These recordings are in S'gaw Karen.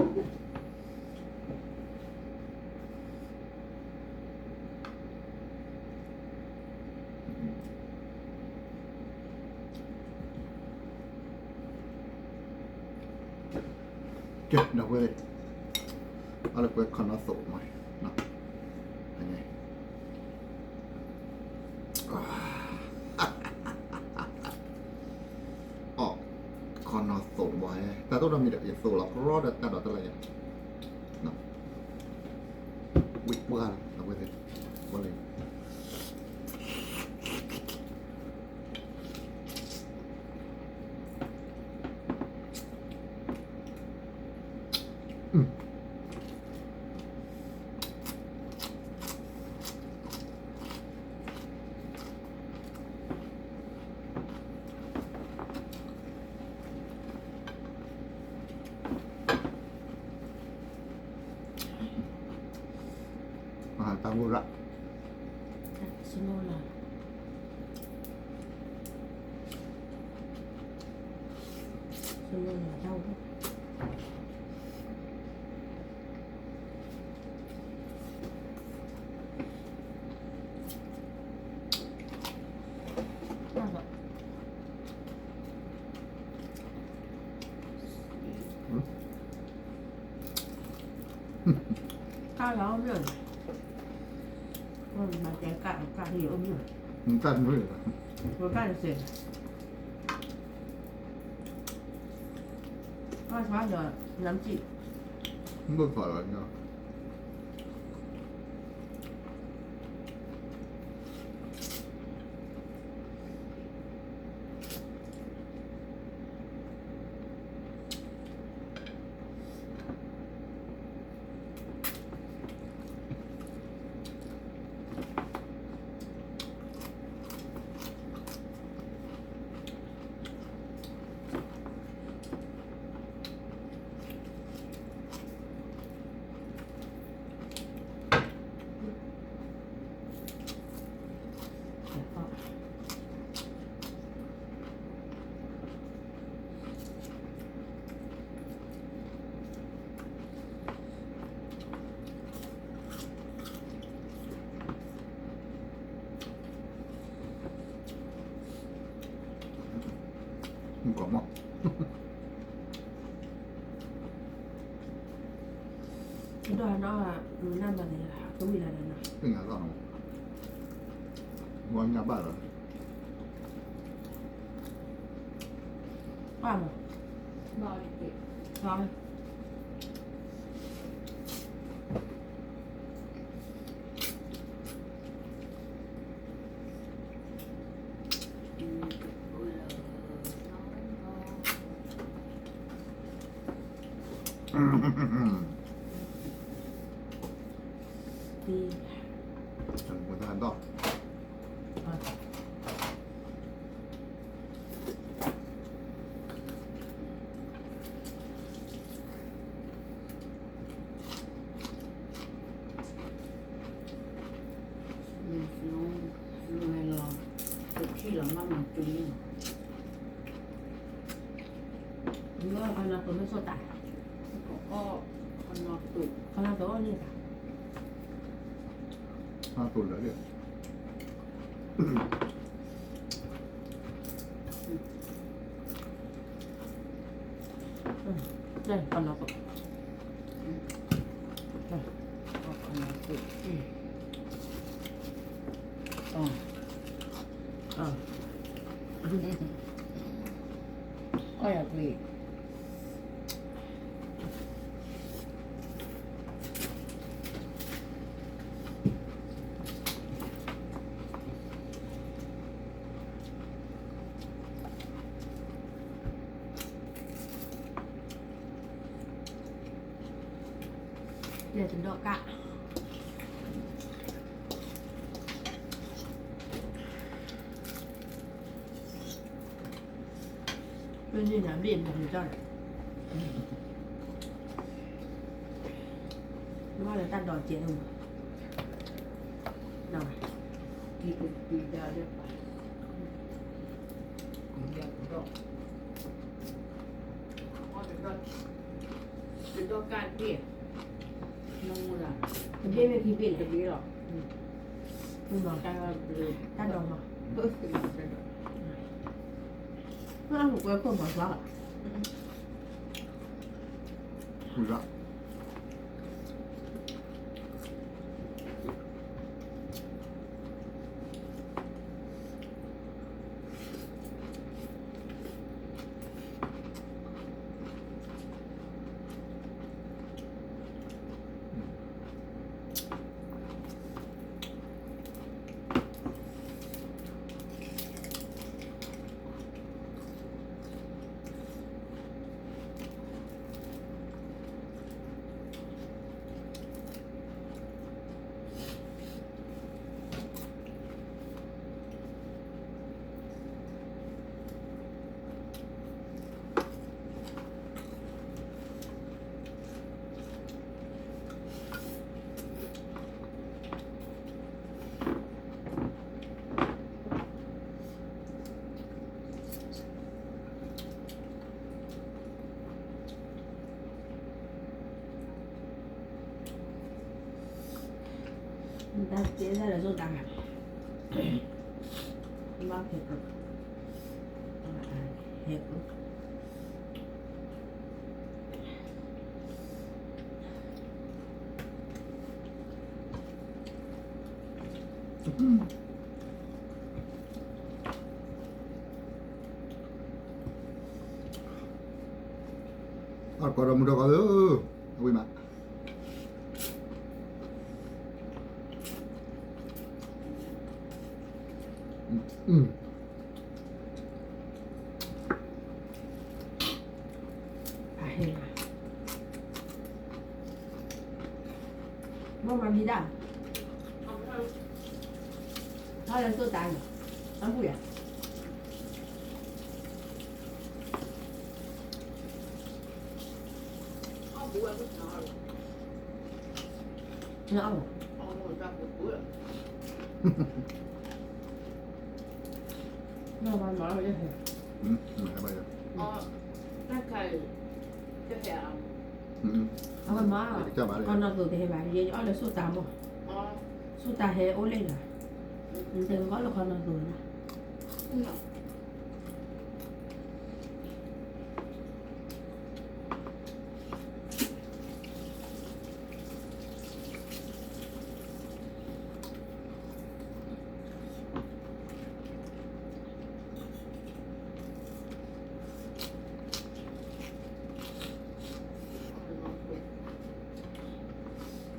ကဲ ဒီပုၢ်ဝဲၢ်သ့ၣ်, အီၣ်လၢကွဲခီနီသိးမး, အီၣ်ခီနီသိးဘၣ်, တၢ်တအိၣ်ဒီးမံၤဒီး ယသိးလီၤကြီဒီးတၢ်ဒီးတၢ်လၢယၤ, ဝံၣ်ပှၢ်လီၤ ဒီပုၢ်ဝဲၢ်သ့ၣ်, ပှၢ်လၢ တၢ်ဂိၢ်ရၣ်, ကၢ်လီၤမ့ၢ်, မၤတဲကၢ်ကၢ်ဟံၣ်အိၣ်မ့ၢ်, ကၢ်နွံ, ကၢ်တစဲး, ကၢ်ဆါဒီး နမ်စံၣ်, ဘိၣ်ဖးလီၤညါ ကီမး, ဒီးနီၤ နမၤန့ၣ် ကဝံၣ်လၢန့ၣ်နီၤ, သ့ၣ်ညါသီၣ်နီၤ, ဝါညါဘၣ်လီၤ, ဘၣ်မး, ဘၣ်, ခီနီသိးန့ၣ်, ခီနီသိးလၢ ခီနီသိး, ခီနီသိး, အီၣ်ယၤကွံာ် လဲၤတဒီးကၣ် မ့ၢ်န့ၣ်ဒီး ဘ့ၣ်မၤန့ၣ်ဒီး, နဘၣ်လၢတၢ်ဒိးစဲးလီၤ, ဒီး, ကံၣ်ကံၣ်ဒါလၢပှၤ, ကံၣ်ဒါကဒီး, အီၣ်တဒီး, တ ဒီကၣ်တဘ့ၣ်, တဘ့ၣ်မ့ၢ်ခံဘ့ၣ်လဲၣ်, တဘ့ၣ်လီၤ, တၢ်ဒီးမး, တၢ်ဒီး, အါမ့ၢ်ကွဲခိၣ်မၤသွါလီၤ. တၢ်တဲဒၣ်လၢစိၣ်တၢ်, ဘၣ်ဖဲ, ဟဲ, အကီဒီးမူဒီးကီးဧၢ, အဝံၤမး, မ့ၢ်မၤမံၤဒၣ်, ဟါလၢစိၣ်တၢ်န့ၣ်, အဘူၣ်ယၤ အဝဲမၤ, ခီနီၢ်သိးတဟဲဘၣ်, ယအီၣ်လၢစိၣ်တၢ်မး, စိၣ်တၢ်ဟဲအိၣ်လဲၣ်လီၤ, နတဲကီၢ်လၢခီနီၢ်သိးန့ၣ် ခီ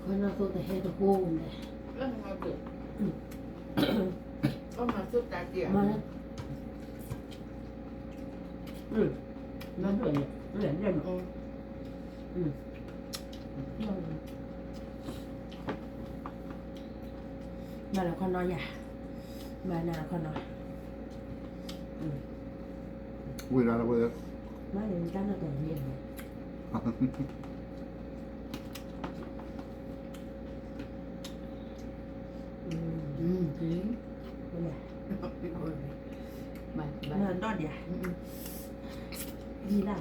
နီၢ်သိးတဟဲတဟိလဲၣ်, မၤလၢ, မၤဒိၣ်န့ၣ်, မၤလၢခီနီၢ်ယၤ, မၤနၤလၢခီနီၢ်, ဝံၤလၢဝဲ, မၤလၢတၢ်နီၢ်ကီၢ်န့ၣ်, ဒီၣ်ဒံး,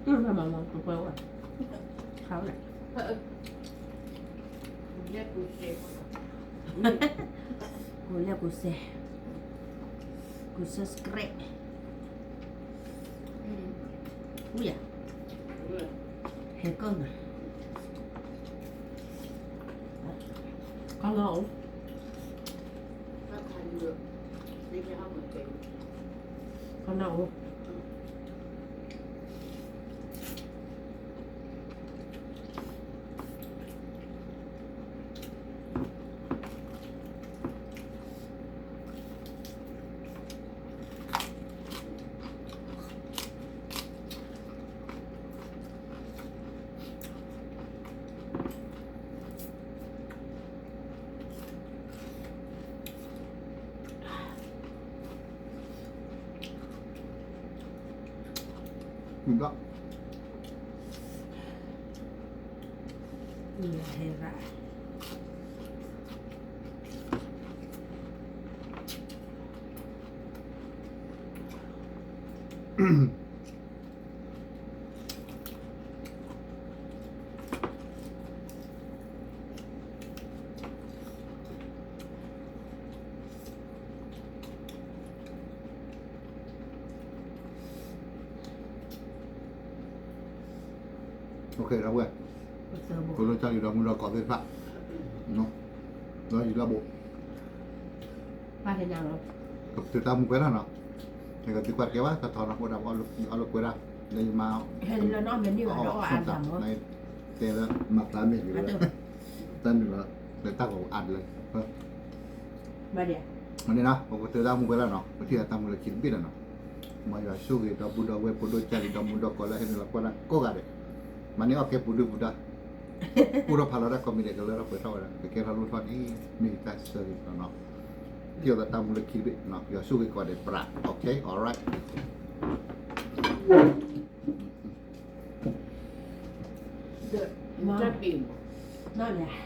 ဒ်လၢ်, မၤမၤကွဲကွဲဝဲ, ခါဝဲ, ကိးလဲၣ်ကိးစဲး, ကိး subscribe, ဝံၤယၤ, ဟဲကီၢ်နၤ, ခီနီၢ်အိၣ်, ခီနီၢ်အိၣ်. ဒီပုၢ်ဝဲၢ်, ဖိဒိၣ်ကၢ်လံၤဒီမုၢ်ဒီကိးသ့ၣ်တဖၣ်, ဒီးယံၤလီၤဘိး, ကပတုာ်တၢ်မူကွဲလီၤနီၤ, ကသံကွၢ်တကဲဘၣ် တထီနီၤ အိၣ်ဒၣ်ပအီၣ်လိာ်ကွဲဒၣ်, ဒီးယမါ အီၣ် တဲလၢမၤသးမ့ၢ်ဂ့ၤလၢ တၢ်နုာ်လီၤ လၢတၢ်ဂီၤအါဒၣ်လၢ မ့ၢ်န့ၣ်နီၤ ပကတုာ်တၢ်မူကွဲလီၤနီၤ ပထံၣ်တၢ်မူလၢခံတဘ့ၣ်လီၤနီၤ, မ်ယွၤဆိၣ်ဂ့ၤဒီပုၢ်ဒီဝဲၢ် ဖိဒိၣ်ကၢ်လံၤဒီမုၢ်ဒီကိးလၢဟဲနုာ်လီၤကွၢ်တၢ်ကိးဂၤဒဲး, မၤန့ၢ်အီၣ်ကဲပူၤဒုၣ်ပူၤဒါ, ပူထီၣ်ဖးလီၤတၢ်ကိးမံၤဒဲး ကလၢထီၣ်ပှဲၤထီၣ်ဝဲဒၣ် ကကဲထီၣ်လိၣ်ထီၣ်န့ၣ် မ့ၢ်ယတၢ်ဆၢဂ့ၤနီၤ, ထံၣ်အီၤသးတၢ်မူလၢခံတဘ့ၣ်, ယွၤဆိၣ်ဂ့ၤကိးဂၤဒဲးပြး, okay, alright. မ့ၢ်